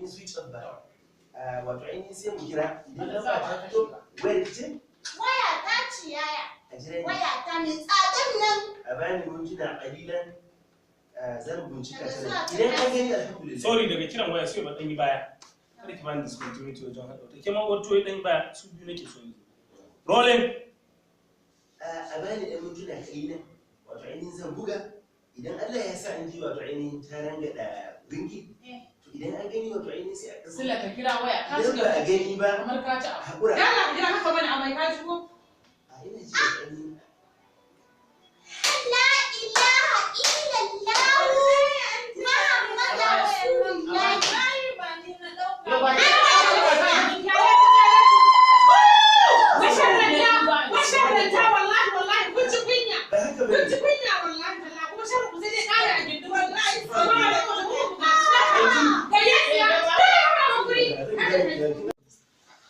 ainihin switch off ba. Wato ainihin sai mu kira idan lamba ta fito wayar ce. Waya ta ci yaya. A jira ni. Waya ta mai tsadan nan. A bani mintuna ƙalilan, zan bincika ta nan. Idan an gani, alhamdulillah. Sorry, daga kiran waya sai ba dan yi baya. Kada ki bani discontinuity wajen haɗa wata. Ke ma uwar tuwo dan yi baya, su biyu nake so yanzu. Rolling. A bani ɗan mintuna ƙalilan, wato ainihin zan buga. Idan Allah ya sa an ji, wato ainihin ta rangada ringi, to idan an gani, wato ainihin sai a ɗago. Sila, ka kira waya ka Idan shiga ba a gani ba, kamar ka ci a abu. haƙura. Yalla, ku jira haka bane amai ka shigo. A ina ji, wato ainihin La ilaha illallah Muhammadu Rasulullah. Ai ba ni na ɗauka. Yau ba ki Masharranta, masharranta, wallahi wallahi kun ci kunya. Ba haka Kun ci bane. kunya wallahi tallahi, kuma sharri ku sai dai kare a gindin wallahi. Amma da ku ku ku. Gayyaciya, dole ka ba mu guri.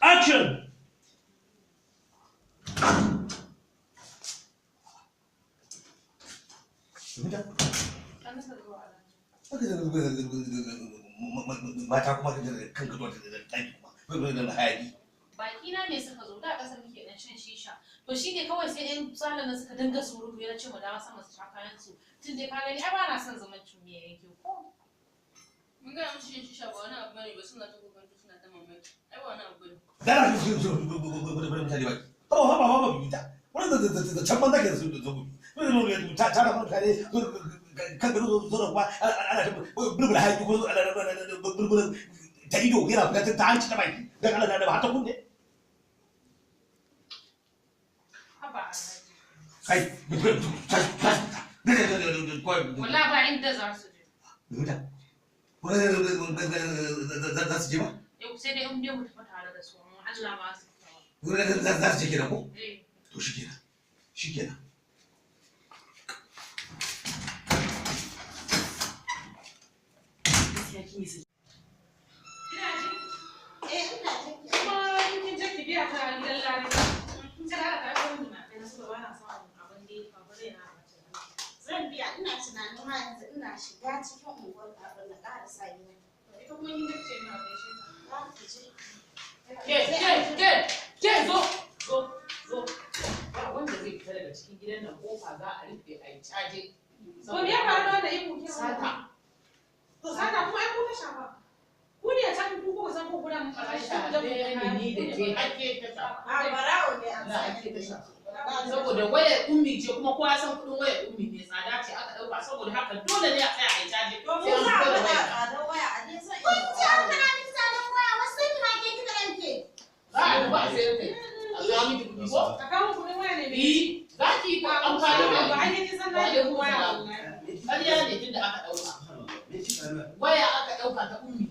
Action. Mata kuma kan gado da ɗaki kuma da hayaki. Baki na ne suka zo da kasar muke dan shan shisha. To shine kawai sai ɗan tsalan nan suka dinga surutu, ya ce mu dawo sama su sha kayan su. Tun dai ka gani ai ba na son zaman cin miya yanke ko. Mun gaya musu shan shisha ba wani abu bane ba, suna ta kokonto, suna ta mamaki. Ai ba wani abu bane. Dara su su mutane ba ba ba ba ba bita wani da can banza ke su da zogo ta ta da mutane kan gado zo da kuma ana ta bulbula hayaki ko bulbula ta ido yana fita ta hanci ta baki dan Allah da ba ta kunne. Haba Alhaji. Kai. Wallahi ba inda za su je. Za su je ba. Yau sai dai in dai mu tafi tare da su, amma Allah ba su fita ba. Za su je kenan ko? Eh. To shikenan, shikenan. Gaskiya kin yi saki. Ina ji. Eh, ina jin ki. Kuma in kin je ki biya ta gidan Lare. Sai ka haɗa ta ko na kai su ba na son abin da ya faru raina a mace. Zan biya, ina tunanin ma yanzu ina shiga cikin unguwar kafin na ƙarasa gida. Ita kuma kin je ki ce ina gaishe ta. Za ki je. Ke, ke, ke, ke, zo, zo, zo. Ba wanda zai fita daga cikin gidan nan, kofa za a rufe a yi caje. To me ya faru da wannan ihu ke? Sata. To sata kuma ai ku ta shafa. Ku ne a can ku kuka san ku kuna mun Ta ɓarayi sai ku je ku shafe kayan ni da ku ke ne. ake ta shafa. A barawo ne an Na sa. ake ta shafa. Saboda wayar Ummi ce, kuma kowa san kuɗin wayar Ummi mai tsada ce aka ɗauka, saboda haka dole ne a tsaya a yi caje. To mu Sai an za a fito da faɗa wayar. tsadar waya a dai san Kun ci an faɗa miki tsadan waya, wasu sani ma ke kika ɗauke. Za a duba a sayar kai. A kawo miki kuɗi ko? A kawo kuɗin waya ne mai. Eh, za ki yi amfani da Ba ai kin san na yi waya wallahi. Ƙarya ne tunda aka ɗauka. Me ke faruwa? Waya aka ɗauka ta Ummi.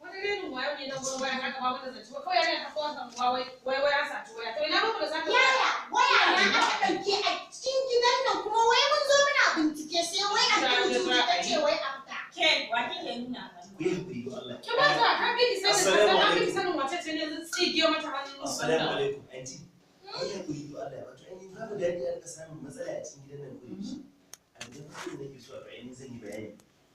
Wani renin wayo ne na gurin waya aka ba mata zance kawai yana ta kowa kan wai wai wai an saci waya. To ina ba mu da sata waya? Yaya, waya na aka ɗauke a cikin gidan nan, kuma wai mun zo muna bincike sai wai an juju ta ce wai a fita. Ke wa kike nuna mana? Ku yi haƙuri don Allah. Ki ba ta ka bi ki sanin Assalamu ka san an bi ki alaikum. sanin wace ce ne yanzu tsige mata hannu. Assalamu alaikum, anti. Ai haƙuri don Allah. Wato ainihin babu daɗi a rika samun matsala a cikin gidan nan ko yaushe. Abu na farko da nake so a ainihin zan yi bayani.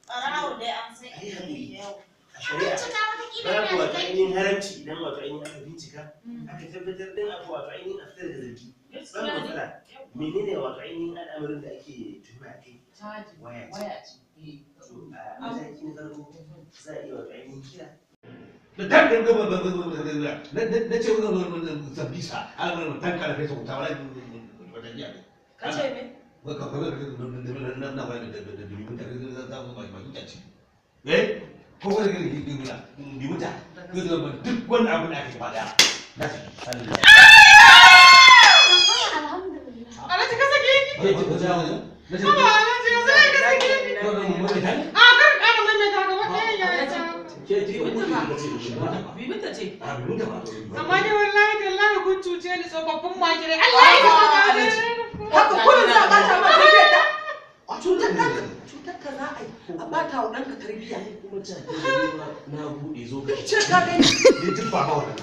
Barawo dai an san Ai inda haƙuri. yake yau. A shari'a Bincika wataƙila babu yana wato da ainihin haramci idan wato ainihin aka bincika aka tabbatar din abu, wato ainihin a fitar da zargi. Babu matsala. Menene wato ainihin al'amarin da ake tuhuma a kai? Caji. Waya ce. Waya ce. Eh. To a mataki na farko za a iya wato ainihin kira. Da dan dan na ce zambisa ana dan kala fesa wuta wala wata jiya ne. Ka ce me? Na wani da da bimuta za mu ba ba ci. Eh? Ko ko da bimuta duk wannan abin da aka faɗa. Na ci. Alhamdulillah. Alhaji, ka sake ni. Haba Alhaji, yanzu ne ka sake ni. A kar ƙara maimaita gaba ɗaya yaya ta. Ke ki ku ka ce Bibinta ce. Amma dai wallahi tallahi kun cuce ni, tsofaffin makirai. Allah ya saka ni. Haka kullum za a bata ma tarbiyyar da? Cutar ɗanka, cutar ka za a yi, a bata wa ɗanka tarbiyya. Kuma ta na buɗe zo ka. Ce ka gani. Duk ba ba wannan.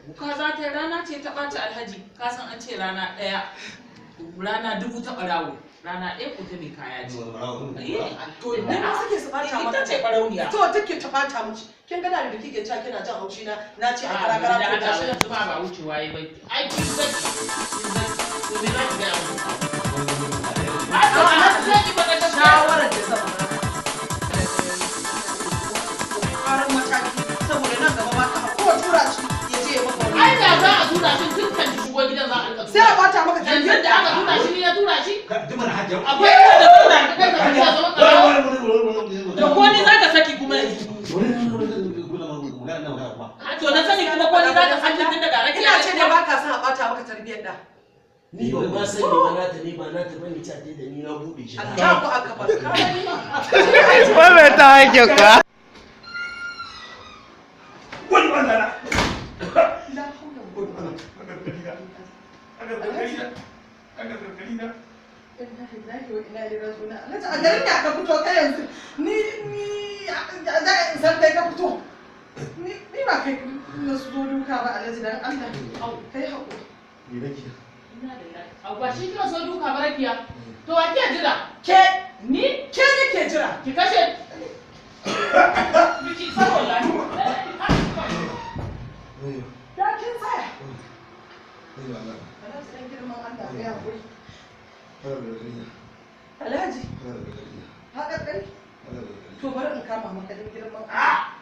Kuka za ta yi, rana ce ta ɓaci Alhaji, ka san an ce rana ɗaya, rana dubu ta ɓarawo, rana ɗaya ko ta mai kaya ce. To idan bata maka. Ita ce barauniya. To take ta bata miki. Kin ga da kike cewa kina jan haushi na na ce a kara kara to gashi nan. Yanzu ba wucewa yi ba. Ai kin zaki. To me za ki gaya mu? Ai to Alhaji sai ki faɗa gaskiya. Shawarar da zan baka. Ƙwarin mataki saboda nan gaba ma ka ko tura shi ya je ya maka wani. Ai da za a tura shi tun kan ki shigo gidan za a rika Sai a bata maka Yanzu da aka tura shi ni na tura shi. Jimar hajjar. Akwai wanda tura ka kai ka tura zama ƙarawa. To ko ni za ka saki kuma yanzu. To na sani kuma ko ni za ka saki tun daga rakiya. Ina ce ne ba ka son a bata maka tarbiyyar da. Ni ban ma sani ba nata ne ba nata bane ta da ni na buɗe shi. Allahu akbar. Ka gani ma. Wai ta hake ka. Wani wannan na. La haula wala Inna lillahi wa inna ilaihi raji'un. Alhaji a garin da ka fito kai yanzu ni za in san kai ka fito. Ni ba kai na su zo duka ba Alhaji dan Allah. Kai haƙuri. Ni nake. Au ba shi kika so duka ba rakiya. To wa ke jira? Ke Ni ke nake jira. ki kashe. Biki san wallahi. Da kin tsaya. Alhaji dan girman Allah kai haƙuri. Alhaji haƙarƙari. To bari in kama maka dan girman Allah.